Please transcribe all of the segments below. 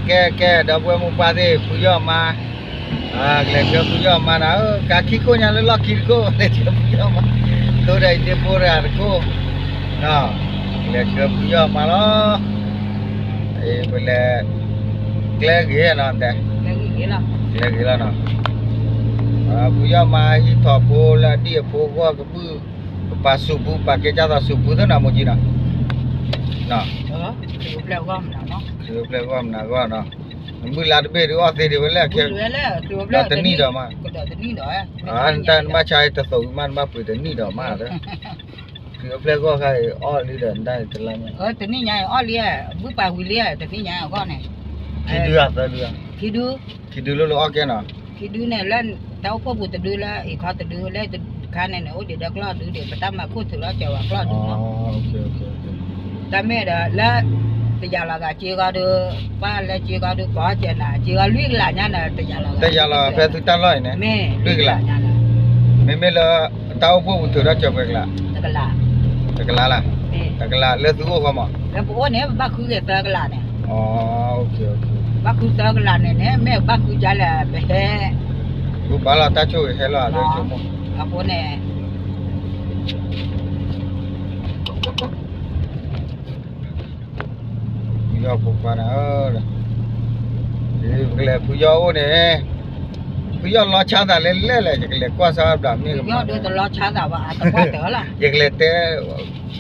ကဲကဲ ဒီပုၢ်ဝဲၢ်မိၢ်ပၢ်သ့ၣ် ဖုယီၢ်မါ, ကလဲၤဆှၢဖုယီၢ်မါနၤဧၢ, ကါခံခိၣ်ညါလၢလီၢ်ခံတခိၣ် လဲၤဆှၢဖုယီၢ်မါ, တိၢ်ဒီးအံၤဒ့ဖိတဂၤတခိၣ်, ကလဲၤဆှၢဖုယီၢ်မါလီၤ, ပလဲၤ, ကျဲဂ့ၤနီၤတဲ, ကျဲဂ့ၤလီၤနီၤ, ဖုယီၢ်မါဟံးထီၣ်ဖိလၢအဒံၣ်အဖိဂီၢ်ကပုၢ်, ပပာ်စူးပူ ပာ်ကဲကၢ်သီစူးပူသ့ၣ်နီၤ မိၢ်ကံနီၤ, ခရံာ်အိၣ်ဖျဲၣ်ဂီၢ်မနၤဂီၢ်နီၤ, မုၢ်လါတဘ့ၣ်ဒုးအီၣ်သ့ဒံးဝဲလၢခဲ, ဒီးတနံၣ်ဒီးမး, တနံၣ်ဒီး, နတၢ်နဘၣ်ဆါတသိးမး နဘၣ်ပှ့ၤတနံၣ်ဒီးမးလၢ, ခရံာ်အိၣ်ဖျဲၣ်ဂီၢ်ခါအံၤ အီၣ်လံဒီးနတၢ်တလါမး, တနံၣ်ညါအံၤအီၣ်လံ, ဘုပာ်ဝံၤလံ, တနံၣ်ညါအဂီၢ်န့ၣ်, ခံဒုဧါသၢဒုဧါ, ခံဒု, ခံဒုလိၣ်လၢအီၣ်ကဲနီၤ, ခံဒုန့ၣ်လၢ တၢ်အိၣ်ဖှိၣ်ပူၤတဒုလၢအံၤခီတဒုလၢ တခါန့ၣ်န့ၣ် အိၣ်ဒံးဒီးကျီၢ်ဒုဒံး ပတၢ်မၤခိၣ်ထုးလီၤစၢၤဝဲကျီၢ်ဒုမး, တၢ်မ့ၢ်ဒီးလၢ တယာ်လီၤဂာ်စ့ဂီၤဒုး, ပၢ်လၢစ့ဂီၤဒုး ကိးစဲးနၤ စ့ဂီၤလွံၢ်ကလးညါန့ၣ် တယာ်လီၤဂာ်, တယာ်လီၤဖဲသုတၢ်လီၢ်အံၤန့ၣ်, လွံၢ်ကလး, မ့မ့ၢ်လၢ တၢ်အိၣ်ဖှိၣ်ပူၤထုးထီၣ်စၢၤပှဲၤကလး, တကလးလၢ, တကလးလၢသုအိၣ်ဃီမး, လၢပအိၣ်န့ၣ် ပဘၣ်ဃုက့ၤသၢကလးန့ၣ်, ဘၣ်ဃုသၢကလးန့ၣ်န့ၣ် မ့ၢ်ဘၣ်ဃုကါလဲၣ် ပဟဲ, ဃုဘၣ်လီၤတၢ်ဆိၣ်ဂ့ၤဟဲလီၤလၢဆိကမိၣ်, အဃိန့ၣ် ဖုယီၢ်ဖိခွါန့ၣ်, ပကလဲၤဖုယီၢ်အိၣ်န့ၣ်, ဖုယီၢ်လီၤဆါသးလဲၣ်လဲၣ်လဲၣ် ယကလဲၤကွၢ်စၢ်ဘၣ်မ့ၢ်ကမၤ, ယကလဲၤတဲ,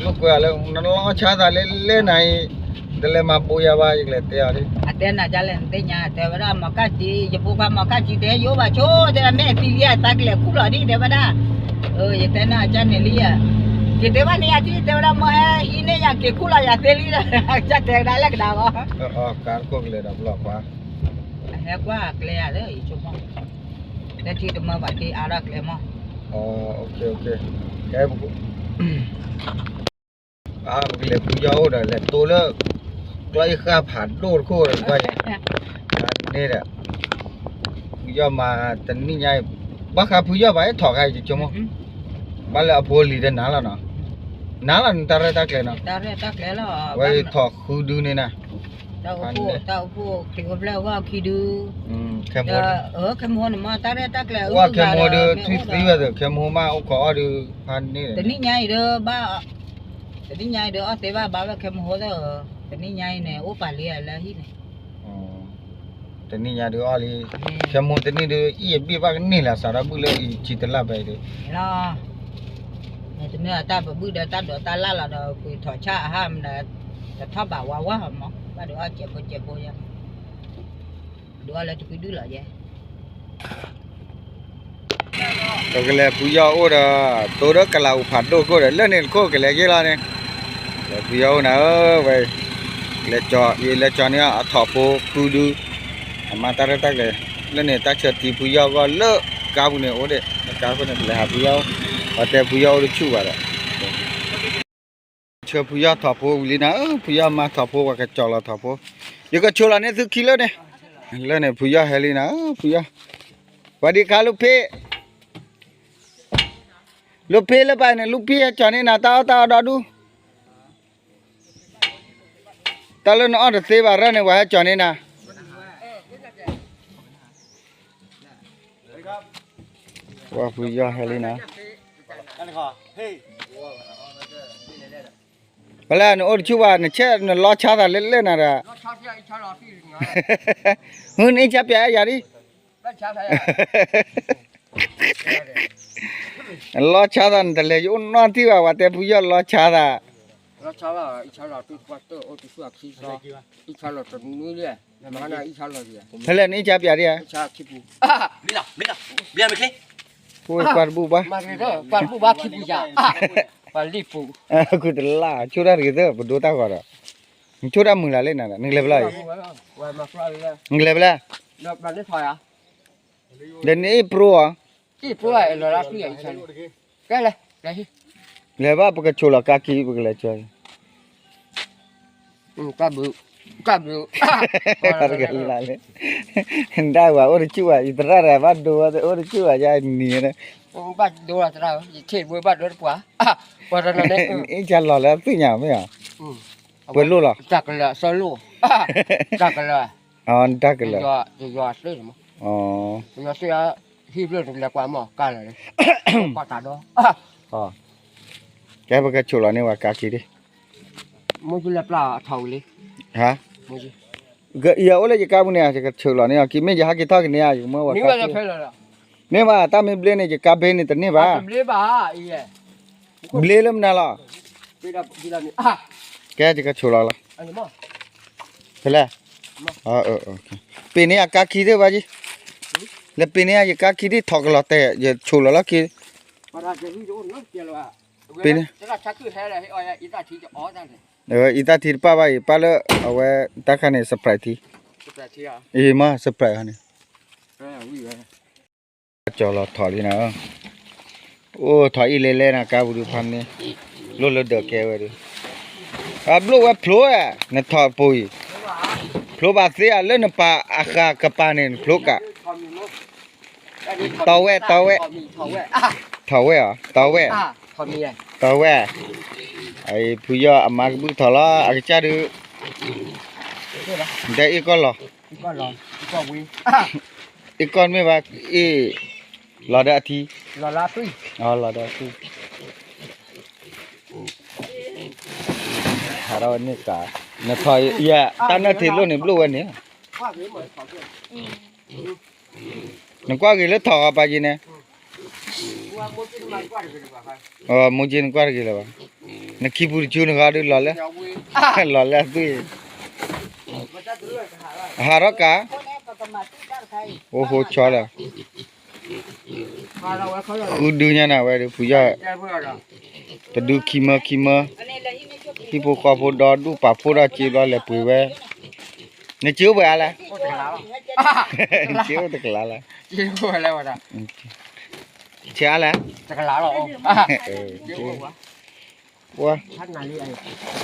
လိာ်ကွဲအီၤလၢ နလီၤဆါသးလဲၣ်လဲၣ်နၤအံၤ, တလဲၤမၤဘိးယၤဘၣ် ယကလဲၤတဲအီၤဒ်, အတဲနၤဒ်လဲၣ် နသ့ၣ်ညါ တဲဝဲဒၣ် မီၤကၢ်ကၠံ ယဖိခွါမီၤကၢ်ကၠံ တဲယိဘၣ်ဆိ တဲဝဲ မ့ၢ်အသံလံ သးကလဲၤခူၣ်လီၤဒ် တဲဝဲဒၣ်, ယတဲနၤကန့ၣ်လံ, ယတဲဘၣ်န့ၢ်ယၤထံ တဲဝဲဒၣ် မ့ၢ်ဟဲဟံးန့ၢ်ယၤက့ၤခူၣ်လီၤယၤသ့လံ, ကတဲကဒါလဲၣ်ကဒါဂီၢ်, ကါတခိၣ်ကလဲၤဒီးပလီၢ်ခွါ, အဟဲကွၢ်ကျဲဧါလၢယဆိကမိၣ်, လၢထံတမၢဘၣ်ထံအါထီၣ်ကျဲမီၢ်, ပကလဲၤဖုယီၢ်အိၣ်ဒီး လဲၤတိလၢ ကျီၢ်အံၤဃၣ်ဖးဒိၣ်တခိၣ်ဒီး ကွၢ်ယၤ, န့ၣ်ဒီး ဖုယီၢ်မါတနံၣ်ညါအံၤ, ဘၣ်ဃးဖုယီၢ်ဘၣ် အဲၣ်ထီၣ်ခါအံၤ ယဆိကမိၣ်, ဘၣ်လၢအဖိလံၤဒီးနၤလီၤနီၤ, နၤလီၤနတၢ်ရဲၣ်တၢ်ကျဲၤနီၤ, ဝဲထီၣ်ဃုဒုန့ၣ်နၤ, တၢ်အိၣ်ဖှိၣ် တၢ်အိၣ်ဖှိၣ် ခံဖိဖျဲၢ်အဂီၢ်ခံဒု, ခဲမိၣ်, ခဲမိၣ်န့ၣ်မ့ၢ်တၢ်ရဲၣ်တၢ်ကျဲၤ, ခဲမိၣ်ဒုး ထွံၣ်သံဝဲသ့ၣ် ခဲမိၣ်မး အိၣ်ခိးအီၣ်ဒုး ဖးန့ၣ်, တနံၣ်ညါအံၤဒီး ဘၣ် တနံၣ်ညါအံၤဒီး အီၣ်သ့ဘၣ်ဘၣ်ဝဲခဲမိၣ်ဟိသၢ, တနံၣ်ညါအံၤန့ၣ် အိၣ်ပာ်လံလၢဟံၣ်န့ၣ်, တနံၣ်ညါဒုးအီၣ်လံ, ခဲမိၣ်တနံၣ်ဒုး အံၣ်အဘ့ၣ်ဘၣ်ကန့ၢ်လၢ စးထီၣ်ဘုၣ်လၢအံၤဆံတလၢ်ဘၣ်အံၤဒုး, လီၤ, တမ့ၢ်တၢ်ပဘုၣ်ဒီးတၢ်ဒိးတၢ်လၢ်လီၤဒီး ပှ့ၤထီၣ်ဆၣ်အဟၣ်မနုၤ, တထီၣ်ဘၣ်ဝါဝါမး, ဘၣ်ဒီးအီၣ်စဲးဖိစဲးဖိယါ, ဒုးအီၣ်လၢတကွံဒုလီၤယဲ ပကလဲၤဖုယီၢ်အိၣ်ဒီး တိဒီးကလးအူဖးဒိၣ်ခိၣ်ဒီး လၢန့ၣ်တခိၣ်ကလဲၤက့ၤလီၤန့ၣ်, လဲၤဖုယီၢ်အိၣ်နၤဧၢဝဲ, လဲၤကၠီၤ ယလဲၤကၠီၤန့ၢ်အထီၣ်ဖိဃုဒု, အမါတၢ်ရဲၣ်တၢ်ကျဲၤ, လၢန့ၣ်တၢ်ဆၢတံၤဖုယီၢ်ဂီၢ်လၢကါပူၤန့ၣ်အိၣ်ဒံး, လၢကါခိၣ်န့ၣ် ပလဲၤဟးဖုယီၢ်အိၣ်, ပှၤတဲဖုယီၢ်အိၣ်တဆူၣ်ဘၣ်ဒီး ဆှၢဖုယီၢ်ထီၣ်ဖိဝံၤလံနၤ, ဖုယီၢ်မါထီၣ်ဖိ ပှၤကကၠီၤလီၤထီၣ်ဖိ, ယကဆိလီၤန့ၢ်သုခံလၢန့ၣ်, လၢန့ၣ်ဖုယီၢ်ဟဲလံနၤ, ဖုယီၢ်, ပှၤဒံးခါလူဖ့, လူဖ့လၢပှၤန့ၣ် လူဖ့ဟဲကၠီၤန့ၢ်နၤ တၢ်အီၣ်တၢ်အီဒီဒူ, တၢ်လၢနအီၣ်တသ့ဘၣ်ရၢၢ်န့ၣ် ပှၤဟဲကၠီၤန့ၢ်နၤ ပှၤဖုယီၢ်ဟဲလံနၤ, ပှၤလၢနအိၣ်တဆူၣ်ဘၣ် နဆဲးနလီၤဆါသးလဲၣ်လဲၣ်နၤဒီး, မုၢ်နအ့ၣ်ဆါပျးအဲၣ်ယၤဒ်, လီၤဆါသးနတလဲၤယအိၣ်နီတံၢ်ဘၣ် ပှၤတဲဖုယီၢ်လီၤဆါသး, ဖဲလဲၣ်နအ့ၣ်ဆါပျးဒ်ဧါ, ကွၢ်တဘူၣ်ဘၣ်, ကွၢ်တဘူၣ်ဘၣ်ခံပူၤယၤ, ပှၤလံၣ်ပူၤ, ဃုတလၢ် ဆိၣ်တၢ်တဂ့ၤသၢ ပဒိတၢ်ဂီၤဒီး, နဆိၣ်တၢ်မုာ်လၢ်လံနၤဒီး နကလဲၤဖဲလဲၣ်အံၤ, နကလဲၤဖဲလဲၣ်, ဒီးနအ့ၣ်ပြိအီၤ, လဲၤဘၣ်ပကဆိးလီၤကါခံ ပကလဲၤကၠီၤ တဂၤလၢ်လၢ်, ဒၣ်ဝဲအိၣ်တဆူၣ်ဘၣ် ယသရၣ်တဂၤဘၣ်ဒိဝဲ အိၣ်တဆူၣ်ဘၣ်ယါနံၤဝဲ, ဘၣ်ဒိဝဲသရၣ် ယထံၣ်ဘၣ်ဒိတပှၤ, နအ့ၣ်ဆါလီၤလၢသ့ၣ်ညါမ့ၢ်ဧါ, ပှဲၤလိၣ်လီၤ, တၢ်ကလၢာ်အသၢလိၣ်, တၢ်ကလၢာ် အတၢ်ကလၢာ်, ယယီၤသ့ၣ်, ယယီၤသ့ၣ်, ဟံၣ်ဖျၢၣ်လဲၤကွၢ်မီၢ်ကၢ်လၢာ်, ကွၢ်တၢ်ဒီး, ကဲပကဆိးလီၤန့ၢ်ဝဲကါခံဒံး, မ့ၢ်လဲၤပျၢ်အထီၣ်ဝံၤလံ, ဟါ, ယအိၣ်လၢယကါပူၤန့ၣ် ယကဆိးလီၤန့ၢ်အီၤခံ မ့ၢ်ယဟဲက့ၤထီၣ်ကန့ၢ်ဧါ ယကမၢဝဲကါခံ, မ့ၢ်ဘၣ် တၢ်မ့ၢ်ဘျ့န့ၣ် ယကါဘ့န့ၣ်တန့ၢ်ဘၣ်, ဘျ့လၢမနုၤလီၤ, ကဲယကဆိးလီၤလီၤ, ဖဲလဲၣ်, ပ့ၤန့ၢ်ယကါခံသ့ၣ်ဘၣ်က့, လဲၤပ့ၤန့ၢ်ယကါခံဒံး ထီၣ်ကလီၤတဲာ် ယဆိးလီၤလီၤက့, ပ့ၤန့ၢ် အံသၣ်ထံတပၣ်ဘၣ်အံၤ ပၣ်လၢအဝဲတၢ်ခါန့ၣ် surprise ထံ, အံၤမ့ၢ် surprise ဟီန့ၣ်, ကၠီၤလီၤထီၣ်လံနၤ, အိၣ်ထီၣ်အံၤလဲၤလဲၤနၤ ကါပူၤဒုးဖးန့ၣ်, လိၣ်လၢဒၢးကဲဝဲဒုး, အဘျိၣ်ဝဲဖျိဝဲ, နထီၣ်ပူၤအံၤ, ဖျိဘၣ်သ့ဧါ လၢနပာ်အဃာ်ကပၤန့ၣ် နဖျိကး တီဝဲ တီဝဲ, ထီၣ်ဝဲဧါ တီဝဲ, တီဝဲ, အဖုယီၢ်အမါကဘုၣ်ထီၣ်လီၤ အကစၢ်ဒုး, ဒ်အ့ၣ်ကီၢ်လီၤ, အ့ၣ်ကီၢ်မ့ၢ်ဘၣ်, အ့ၣ်, လီၤဒီးအထံ, လီၤဒီးအထံ, ဟးထီၣ်ဝဲန့ၣ်ကး, နထီၣ်ယဲ တၢ်နၢၣ်ထံးလိၣ်န့ၣ် ဘျိၣ်ဝဲန့ၣ် နကွၢ်ဂ့ၤလၢထီၣ်ဂီၤပာ်က့ၤန့ၣ်, မိၢ်က့နကွၢ်တဂ့ၤလၢၤဘၣ်, နခံပူၤတကၠူနဂီၤဒုးလီၤလၢ, လီၤလၢအသွံၣ်, ဟးထီၣ်ကး, အိၣ်ဟိဆီလၢာ်, ဃုဒုညါနၤဝဲဒုး ဖုယီၢ်, တဒုခံမၢခံမၢ, ဟံၣ်ဖိဃီဖိဒီဒူၣ်ပာ်ဖှိၣ်ဒီးစ့ဘျီလဲၤပှ့ၤဝဲ, နစ့အိၣ်ပှဲၤအါလဲၣ်, နစ့အိၣ်တကလးလဲၣ်, ဆဲးအါလဲၣ်, ပှၤ,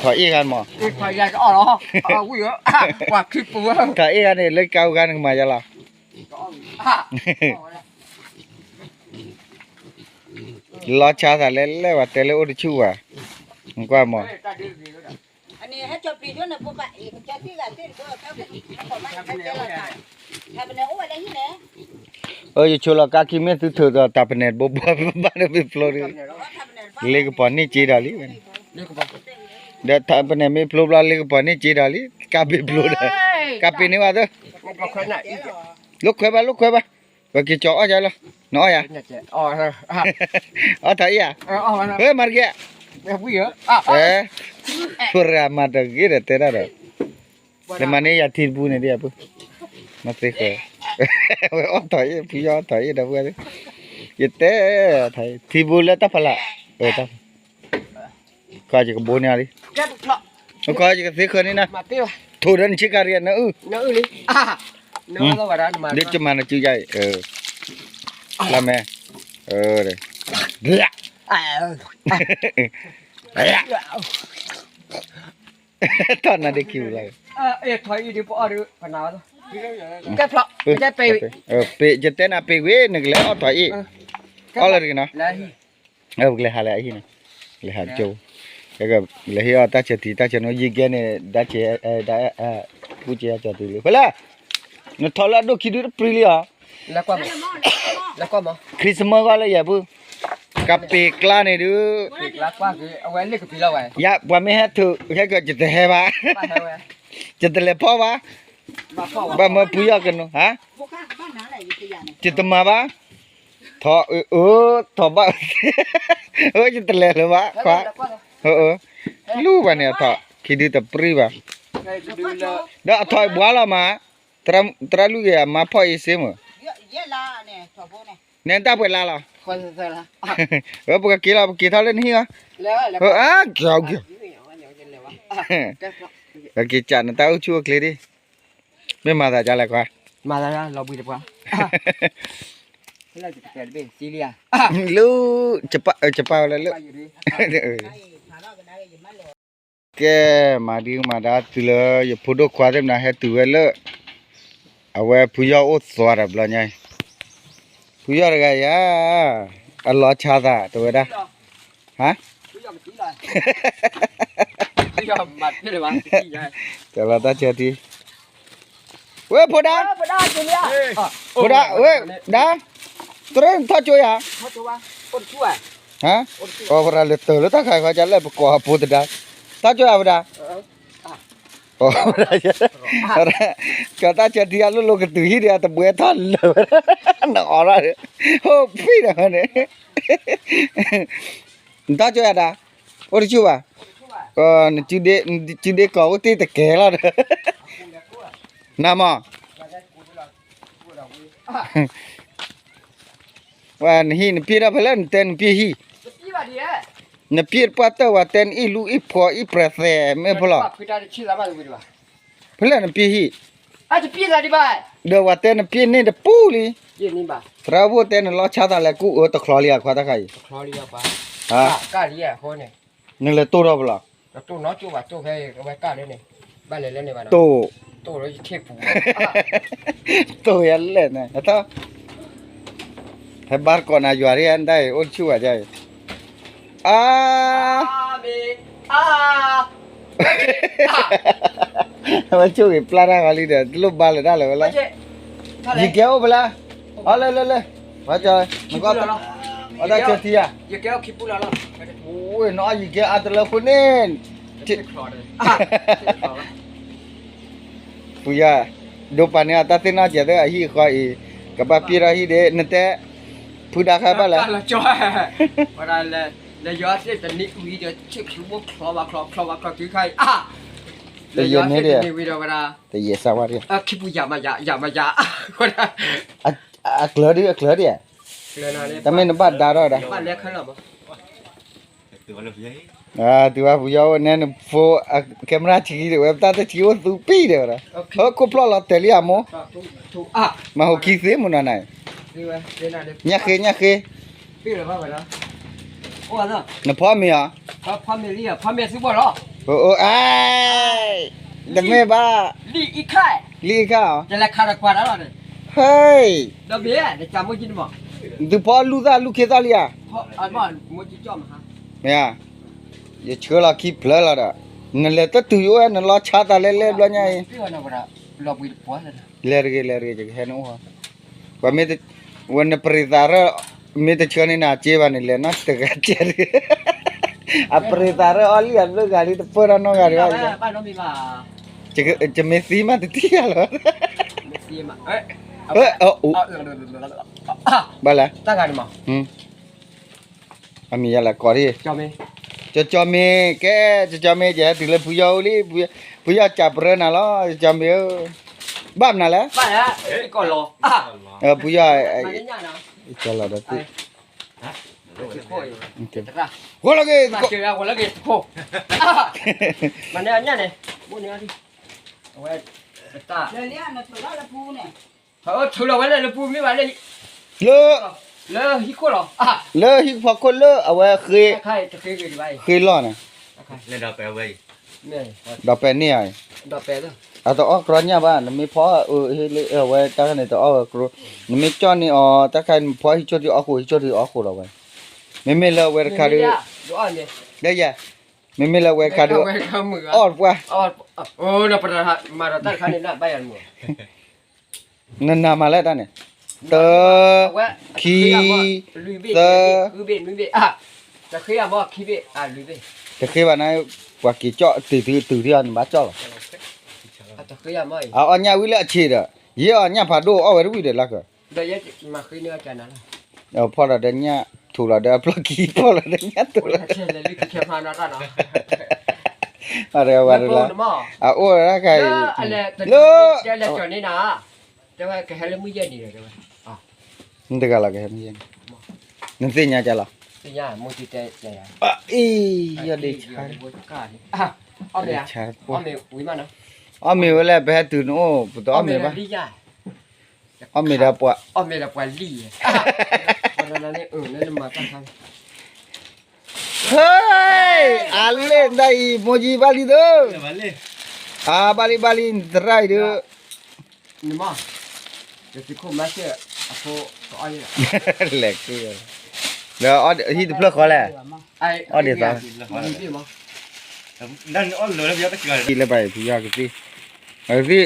ထီၣ်အ့ၣ်ဂၤမး, ထီၣ်အ့ၣ်ဂၤန့ၣ် လၢကါပူၤဂၤန့ၣ်ကမၤယါလီၤ, လီၤဆါသးလဲၣ်လဲၣ် ပှၤတဲလၢအိၣ်တဆူၣ်ဘၣ်, နကွၢ်မး, အၢ ယဆိလီၤကါခံမ့ၢ်သုထုးဒီး တၢ်ပနဲၣ်တဘိဘိ ဘၣ်ဒီးမ့ၢ်ဖျိဒီး လ့ကပီၤန့ၢ်စ့ဒီးလံ, ဒီးတၢ်ပနဲၣ်မ့ၢ်ဖျိဘျီ လ့ကပီၤန့ၢ်စ့ဒီးလံ, ကါဘ့ၣ်ဖျိဒီး, ကါပ့ၤန့ၢ်ဘၣ်သၢ, လိာ်ခွဲဘၣ် လိာ်ခွဲဘၣ်, ပက့ၤကၠီၤအီၣ်ယၤလီၤ, နအီၣ်ယၤ, အီၣ်ထီၣ်အံၤဧါ, ဟဲမၤတဂ့ၤ, ပရၤမၤတဂ့ၤဒီးတဲဒၣ်ဒီး လၢမၤန့ၢ်ယၤထံတပူၤန့ၣ် ဒ်အပူၤ, မၤသ့ဃဲ, ဝဲအီၣ်ထီၣ်အံၤ ဖုယီၢ်အီၣ်ထီၣ်အံၤဒီးပှၤ, ယတဲ, ထံပူၤလၢတၢ်ဖးလၢ်, ခီယကဘိန့ၢ်အီၤလံ, ခီယကသ့ဃၢၤန့ၢ်နၤ, ထိၣ်ဒီးနဆ့ကၤရံၣ်နအုၣ်, ဒ်ကမၤနစုယါအံၤ, လၢမဲ, ထီၣ်နၤဒ့ခံပူၤလီၤ, ပ့ၤယတဲနၤပ့ၤဝံၤ နကလဲၤအီၣ်ထီၣ်အံၤ, အီၣ်လၢတဂ့ၤနီၤ, ပကလဲၤဟးလၢအဟံၣ်နီၤ, လဲၤဟးကၠိ, လဲၤဟ့ၣ်အီၣ်တၢ်ဆၢထံ တၢ်ဆၢနီၤ ယံာ်ကဲန့ၣ် ဒၣ်ဆဲး, ပူၣ်ကဲကၠီၤတုၤလံ ဖဲလဲၣ်, နထီၣ်လၢအဒိၣ်ခံဒုတပြံလံဧါ, Christmas ဂီၢ်လၢယဲၢ်ပူၤ, ကပ့ၤကျါန့ၣ်ဒုး, ယပှၤမ့ၢ်ဟဲထုး ဟဲကၢၣ် ယတဟဲဘၣ်, ယတလဲၤဖီၣ်ဘၣ်, ဘၣ်မၢဖုယီၢ်ကနိး, ယတမၤဘၣ်, ထီၣ်, ထီၣ်ဘၣ်, ယတလဲၤလၢၤဘၣ်, ခွါ, လူၤဘၣ်န့ၣ်အထီၣ် ခံဒုတပြံဘၣ်, ဒီးအထီၣ်အံၤဘှါလီၤမး, သရၣ်လူၢ်ဂ့ၤအမါဖီၣ်အံၤစ့မုၢ်, နဲတၢ်ပှဲၤလါလီၤ, ပကက့ၤလီၤ ပက့ၤထီၣ်လၢနဟံၣ်လီၤ, က့ၤ, က့ၤကးနတၢ်အိၣ်ဆူၣ်အိၣ်ချ့ဒံး, မ့ၢ်မၤသးဒ်လဲၣ်ခွါ, လၢ, ကပာ်ဝဲလၢလၢ, ကဲ, မၤဒံးမၤဒါတုၤလၢယဖိဒိၣ်ခွါသ့ၣ်မနုၤဟဲတုၤဝဲလၢ, အဝဲဖုယီၢ်အိၣ်သွါဒီးဘျီညါအံၤ, ဖုယီၢ်တဂၤယၤ, အလီၤဆါသးတဝဲဒၣ်, ဟါ, တလီၤတၢ်ဆၢထံ, ကဲ, ဝဲဖိဒါ, ဖိဒါ, ဝဲ, ဒါ, တရၢနထီၣ်ကၠိယၤ, ဟါ, အီၣ်ပရၤလၢတၢၢ်လၢတၢ်ခါဃီကလဲၣ် ပကိးအဖိတဒါ, တၢ်ကၠိယၤပဒါ, ကတၢ်ကၠိထံအလိၣ်လိၣ်ကတုၤဟံၣ်ဒီး တဘှဲထီၣ်လၢာ်ဝဲ, နအီၣ်ရၣ်ဒီး, ဟိၣ်ဖံၣ်ဒီးန့ၣ်, နတၢ်ကၠိယၤဒါ, အိၣ်တဆူၣ်ဘၣ်, နစုဒ့ကီၢ်အိၣ်တ့ၢ်တကဲလီၤဒီး, နမ့ၢ် ဝဲနဟံၣ်နပျ့ၢ်ထီၣ်ဖဲလဲၣ် နတဲနပျ့ၢ်ဟံၣ်, နပျ့ၢ်တပှၢ်တၢၢ်ဝဲတဲနအ့ၣ်လူအ့ၣ်ဖိအ့ၣ်ပြဲၤသဲးမ့ၢ်ဖိလီၤ, ဖဲလဲၣ်နပျ့ၢ်ဟံၣ်, ဒီးဝဲတဲနပျ့ၢ်န့ၢ်တပူၤလံ, သရၣ်ဖိတဲနလီၤဆါသးလဲၤကူၣ်အၢတချီလံအခွါတၢ်ခါအံၤ, နလဲၤတိၢ်ထီၣ်ဖဲလဲၣ်, တိၢ်, တိၢ်ယလဲၣ်န့ၣ်, ဟဲဘါတကိးနၤယွၤဒ်ဒၣ်အံၤ အိၣ်တဆူၣ်ဘၣ်ဒ်အံၤ, အါ, ဝဲဆိၣ်ဂ့ၤပျၢ်တၢ်ဃီလံဒီး တလိၣ်ဘါလၢၤတၢ်လၢၤဝဲလၢ, ယကဲအိၣ်ဖဲလဲၣ်, အီလၢလၢလၢ, ဝဲ, နကီၢ်, အီတၢ်ကၢထံဧါ, နအီယကဲအါတလၢဖိန့ၣ် ဖုယီၤ, ဒိးပာ်န့ၢ်အတၢ်သ့ၣ်နီၣ်စဲးသ့ၣ်အဟံၣ်အဃီအံၤ, ကဘၣ်ပျ့ၢ်ထီၣ်ဟံၣ်ဒီး နတဲ, ဖုဒါခါဘၣ်လဲၣ်, တယဲၢ်န့ၣ်ဒံး, တယဲၢ်စၢ်ဝါဒံး, အကျၢၤဒံး အကျၢၤဒံး, တမ့ၢ်နဘၣ်ဒါထီၣ်ဒီး တုၤဝဲဖုယီၤအိၣ်နဲနဖိ, camera ဆံးဒံးဝဲ ပတၢ်တဆံးအိၣ်သူပံၢ်ဒံးဝဲဒီး, ဟၢခိၣ်ဖျီၣ်လီၤတဲာ်လံအမိၢ်, မၤဟူးခံသ့မုၢ်နီၤနၤ, ညၣ်ဃ့ ညၣ်ဃ့, နဖီမ့ၤဧါ, အိၣ်အါ, တမ့ၢ်ဘၣ်, လံၣ်ခါဧါ, ဟဲ, သုဖီလူၢ်သၣ်လူၢ်ခ့သၣ်လံဧါ, မ့ၢ်ဧါ, ယဆှၢလီၤခံဖျၢၣ်လီၤဒီး, နလဲၤတတုၤယအိၣ်ဝဲ နလီၤဆါသးလဲၣ်လဲၣ်ဘျီညါအံၤ, လဲၤတဂ့ၤ လဲၤတဂ့ၤ ယကဟဲနအိၣ်, ပှၤမ့ၢ်, ဝဲနပရံးသးရၢၣ်, မ့ၢ်တဆှၢန့ၢ်နၤစ့ဘၣ်န့ၣ် လဲၤနီတဂၤစ့တဂ့ၤ, အပရံးသးရၢၣ်အီၣ်လံအဘျုးဂၤလံ တပၢၢ်ထီၣ်နီတဂၤဒံးဘၣ်, ယမ့ၢ်သံမးတထံၣ်ယၤလီၤ, ဘၣ်လဲၣ်, အမံၤယၤလဲၣ်ကိးဒံး, ကၠီကၠီမ့ၢ်, ကဲ, ကၠီကၠီမ့ၢ် ယဟဲတုၤလၢဖုယီၤအိၣ်လံ, ဖုယီၤစံးပရၢနၤလီၤ ကၠီကၠီမ့ၢ်ဧၢ, ဘၣ်မနုၤလဲၣ်, ဖုယီၤ, ကၠီလီၤဒီးသ့, ဂီၤလၢဂ့ၤ, ထုးလီၤဝဲလၢလပူၤမ့ၢ်ဘၣ်လၢ, လၢ, လၢဟံၣ်ကဖီခိၣ်လၢအဝဲဃ့, ဃ့လီၤန့ၣ်, ဒီးပဲာ်န့ၢ်ဧါ, အတအီၣ်ကြီညၣ်ဘၣ် နမ့ၢ်ဖီအၢ, အဝဲတၢ်ခါန့ၣ်တအီၣ်ဝဲကြီ, နမ့ၢ်ကၠီၣ်န့ၢ်အီၤ တၢ်ခါနဖီဟံၣ်ကၠိၣ်ထံအီၣ်ဃိ ဟံၣ်ကၠိၣ်ထံအီၣ်ဃိလီၤဝဲ, မ့မ့ၢ်လၢအဝဲတခါဒီး, ယဲ, မ့မ့ၢ်လၢအဝဲတခါဒီး, အီၣ်တပှၢ်, နနၤမၤလၢတၢ်န့ၣ်, တၢ, ခံ, သၢ, တဃ့ဘၣ်န့ၣ်, ပှၤက့ၤကၠီၣ်တုၤတုၤတုၤထံအီၤ နဘၣ်ကၠီၣ်လီၤ, အအီၣ်ညၣ်ဝံၤလၢအဆံးဒီး, ယဲအီၤညၣ်ဖးဒိၣ်အီၣ်ဝဲတဝံၣ်ဒီးလၢက, ဖီၣ်လီၤဒီးညၣ်ထူလီၤဒီးအဖျီၣ်ခံ ဖီၣ်လီၤဒီးညၣ်ထူလီၤ, အဝဲ, အအိၣ်တခါအံၤ, လၢ, တဲဝဲကဟဲလၢမုၢ်ယဲၢ်နံၤဒီးတဲဝဲ, မ့ၢ်တဂၤလီၤကဟဲမုၢ်ယဲၢ်နံၤ, နသ့ၣ်ညါကလီၤ, အံၤ, ယီၢ်ဒ့ဆါ, အီၣ်မ့ၤဝဲလဲၣ် ပဟဲတုၤနအိၣ် ပတအီၣ်မ့ၤဘၣ်, အီၣ်မ့ၤဒီးပှၤ, ဟဲ, အါလ့ၣ်နတၢ်အံၤ မိၢ်ယံဘၣ်လံသု, အါဘၣ်လံဘၣ်လံ နသရၣ်အံၤဒီး လဲၤက့ၤ, ဒီးဟံၣ်တဖျၢၣ်ဃီလဲၣ်, အီၣ်ဒ်သိး, လၢဘၣ်အံၤ ဖုယီၤကသ့ၣ်, ကသ့ၣ်, ကသ့ၣ်, ကသ့ၣ်, ကသ့ၣ်,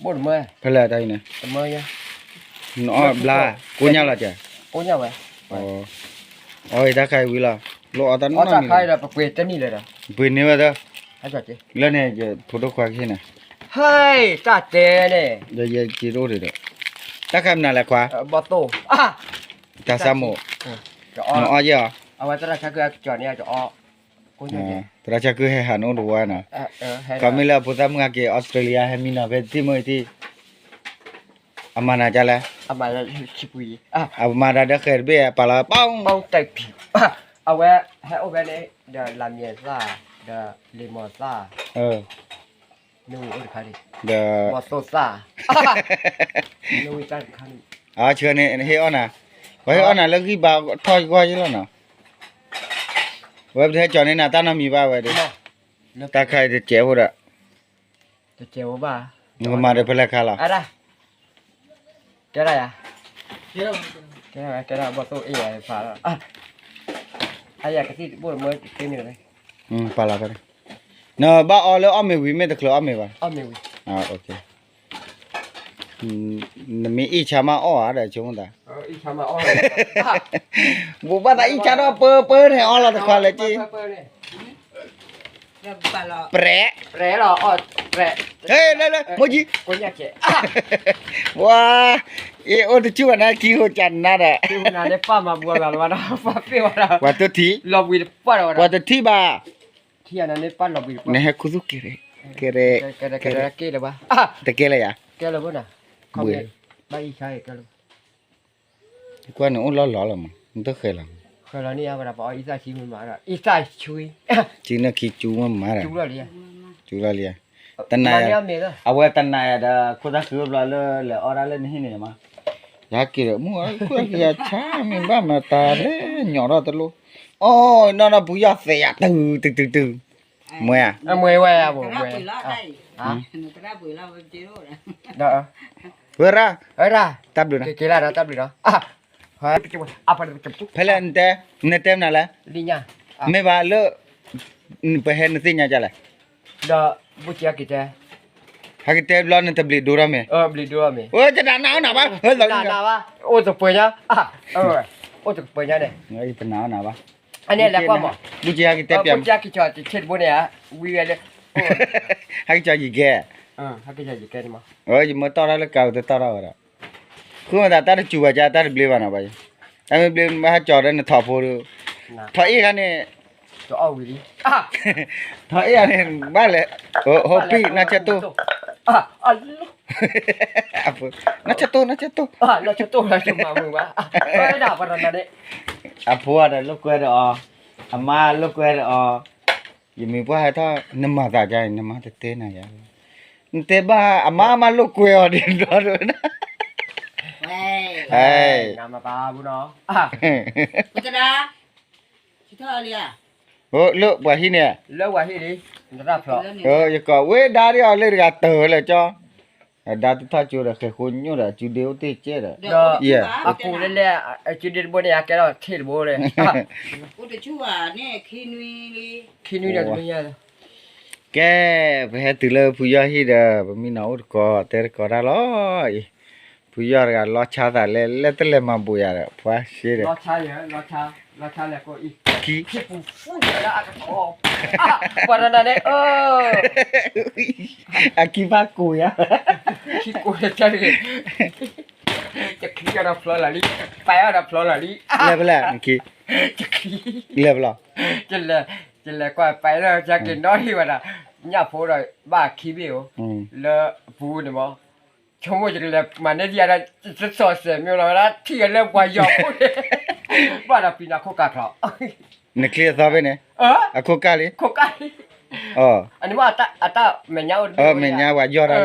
ဘိၣ်တမၢ, ဖဲလဲၣ်တၢ်အံၤန့ၣ်, နအီၣ်ဘျါ, ကိညၢ်လီၤကဲ, အီၣ်တၢ်ခါအံၤဝံၤလီၤ, လိၣ်အီၣ်တၢ်နီတမံၤလၢၤဒီး, ပှ့ၤန့ၢ်ဝဲသၣ်, လၢန့ၣ် ယဖိဒိၣ်ခွါကဟ့ၣ်နၤ, ဟဲ တၢ်တဲန့ၣ်, ဒီးယဲက့ၤတအိၣ်ဒံးဒီး, တၢ်ခါမနုၤလဲၣ်ခွါ, ဘီၣ်သိၣ်, တၢ်ဆါမိၣ်, နအီၣ်ယဲၢ်အီၤ, အဝဲသရၣ်ဆါကုၢ်အကစီၤန့ၣ် အီၣ် သရၣ်ဆါကုၢ်ဟဲဟးနအိၣ်တဝီနီၤ, ခီမ့ၢ်လၢအဖိသၣ်မုၣ်အက့ၤ Australia ဟဲမံနီၤဖဲတထံၣ်မိၢ်အံၤထံၣ်, အမၤနၤဒ်လဲၣ်, အမၤတၢ်ဒီးဃဲၤတဘ့ၣ် ပာ်လီၤပီၣ်, အဝဲဟဲအိၣ်ဖဲန့ၣ် ဒီးလၢမံၤသၣ်, ဒီးလံာ်မီၤသၣ်, ဒီး မီၤသိသၣ်, ဆှၢန့ၣ် နဟ့ၣ်အီၣ်နၤ, ပှၤဟ့ၣ်အီၣ်နၤလၢဂံၢ်ဘါထီၣ်ယဂီၢ်ယလီၤနီၤ, ဝဲပတဟဲကၠီၤန့ၢ်နၤတၢ်နီတမံၤဘၣ်ဝဲဒီး, တၢ်ခါအံၤတစဲးဖိဒီး, နကမၤဒီးဖဲလဲၣ်ခါလီၤ, ကဲဒၣ်ယၤ, ကဲဒၣ်ဘီၣ်သိၣ်အ့ၣ်ယၤဖးလီၤ, အယၤကသံၣ်တဘိၣ်တမၢတသ့န့ၣ်လီၤ, ပာ်လီၤဖဲန့ၣ်, နဘၣ်အီလၢအီၣ်မ့ၤဝံၤမ့ၢ်တချုးအီၣ်မ့ၤဘၣ်, နမ့ၢ်အ့ၣ်ဆါမးအီၣ်ဧါဒီးဆိကမိၣ်သး, ဘိးဘၣ်သးအ့ၣ်ဆါထီၣ်ပၢပၢန့ၣ် အီလီၤတခွါလၢက့, ပြဲး, လၢလၢ မိၢ်ကံ, ဝါ, အ့ၣ်အိၣ်တဆူၣ်ဘၣ်နၤ ကံဟိၣ်ကနါဒီး, ပှၤတထံၣ်, ပှၤတထံၣ်ဘၣ်, နဟဲခူသူၣ်ကဲရဲၣ်, ကဲရဲၣ်, တကဲလၢယၤ, ကွၢ်န့ၣ်အိၣ်လီၤလီၤလီၤမး နတဃဲၤလီၤ, ကံနၢ်ခံကၠူမးမးဒီး, ကံလီၤလံယၤ, တနၤယၤ, အဝဲတနၤယၤဒီး ခိၣ်သၣ်ဃံဝဲဘျီလၢလဲၤအီၣ်ဒၣ်လၢနဟံၣ်န့ၣ်မး, ယဟဲက့ၤဒီး မုၢ်ခိၣ်သၣ်ဃံယၤဆါမ့ၢ်ဘၣ်မၤတၢ်လဲၣ် ညီၣ်ထီၣ်တလိၣ်, အီၣ်နီၢ်နီၢ်ပူၤယီၢ်သဲးယၤ တုၤတုၤတုၤ, မွဲဧါ, မွဲဝဲ, ဝဲရၣ်, တၢ်ဘျုးနီၤ, ဖဲလဲၣ်နတဲ, နတဲမနုၤလဲၣ်, မ့ၢ်ဘၣ်လၢ ပဟဲနသ့ၣ်ညါဒ်လဲၣ်, ဒီးဘူၣ်က့ၤဟဲက့ၤတဲ, ဟဲက့ၤတဲဘျီနတဘျံးဒိထီၣ်မ့ၢ်, ဘျံးဒိထီၣ်မ့ၢ်, တနၤနၤအီၣ်နၤဘၣ်, အိၣ်တပှဲၤညါ, အိၣ်တပှဲၤညါန့ၣ်, တနၤအီၣ်နၤဘၣ်, အန့ၣ်လဲၤကွၢ်မး, ဘူၣ်က့ၤဟဲက့ၤတဲပျး, ဘူၣ်က့ၤဟဲက့ၤကၠီၤတဘိန့ၣ်ဧါ, ဝံၤဝဲလၢ, ဟဲက့ၤကၠီၤယံၤကဲ, ယမ့ၢ်တီၢ်ထီၣ်လၢကးအူတတီၢ်ထီၣ်ဝဲဒီး ဃုမတၤတၢ်တစူၤဘၣ်ကၠၢ် တၢ်တဘျ့ဘၣ်နီၤဘၣ်, တၢ်မ့ၢ်ဘျ့ဘၣ်ဟဲကၠီၤဒီးနထီၣ်ဖိဒီး, ထီၣ်အ့ၣ်ခါန့ၣ်, ထီၣ်အ့ၣ်ခါန့ၣ် ဘၣ်လဲၣ်, ဟိပံၣ် နီၢ်ဆၢတိၢ်, နီၢ်ဆၢတိၢ် နီၢ်ဆၢတိၢ်, အဖိဒီးလိာ်ကွဲဒီးအီၤ, အမါလိာ်ကွဲဒီးအီၤ, ယမ့ၢ်ပှၢ်ဟဲထီၣ် နမၤသးဒ်အံၤ နမါတတဲနၤယၤ, နတဲဘၣ်အမါမါလိာ်ကွဲအီၤဒ်ဒီး, လၢပှၤဟံၣ်န့ၣ်, ယကိးဝဲဒါဒ်အီၤလၢတဂၤတၢၢ်လၢကၠီ, ဒါတထီၣ်ကၠိဒီး ဃဲၤဃိညိၣ်ဒီး အစုဒ့အိၣ်တ့ၢ်ကဲဒီး, အပူၤလၢလဲၣ်, အစုဒ့တဘိန့ၣ် အကဲထီၣ်ထံၣ်တဘိန့ၣ်, ခံနွံဒီးတနွံညါ, ကဲ, ပဟဲတုၤလၢဖုယီၢ်ဟံၣ်ဒီး ပမံနီၤအိၣ်တကိး တဲတကိးတၢ်လီၤအံၤ, ဖုယီၢ်တဂၤလီၤဆါသးလဲၣ် လဲၣ်တလဲၤမၤဘိးယၤဒီး ဖှါရှ့ဒီး, ခံ, ပှၤတနၤန့ၣ်, အခံဖးကိၢ်ယၤ, ခံကိၢ်တၢ်တဂ့ၤ, ယခံကဒီးဖျီလီၤလံ, ပာ်အီၤဒီးဖျီလီၤလံ, လဲၤဖဲလဲၣ်, လဲၤဖဲလဲၣ်, ယလဲၤကွၢ်ပာ်လၢကက့ၤနီၣ်ဟံၣ်ဝဲဒၣ်, ညၣ်ဖိဒီးဘၣ်ခံဘ့ၣ်ဧိၤ, လၢပူၤန့ၣ်မး, ဆိကမိၣ်ယကလဲၤမၤန့ၢ်ဒံးယၤဒီး တစီၤစဲးမ့ၢ်လီၤဝဲဒၣ် ထံၣ်ဝဲလၢပှၤယီၤဖိန့ၣ်, ဘၣ်ဒီးပံၤနၤခိၣ်ကးချီ, နချံအသီဖဲန့ၣ်, အခိၣ်ကၢ်လံ, ခိၣ်ကၢ်လံ, အန့ၣ်မ့ၢ်အတၢ်မဲာ်ညါအိၣ်တဘ့ၣ်, မဲာ်ညါပှၤယီၤတၢ်လီၤ,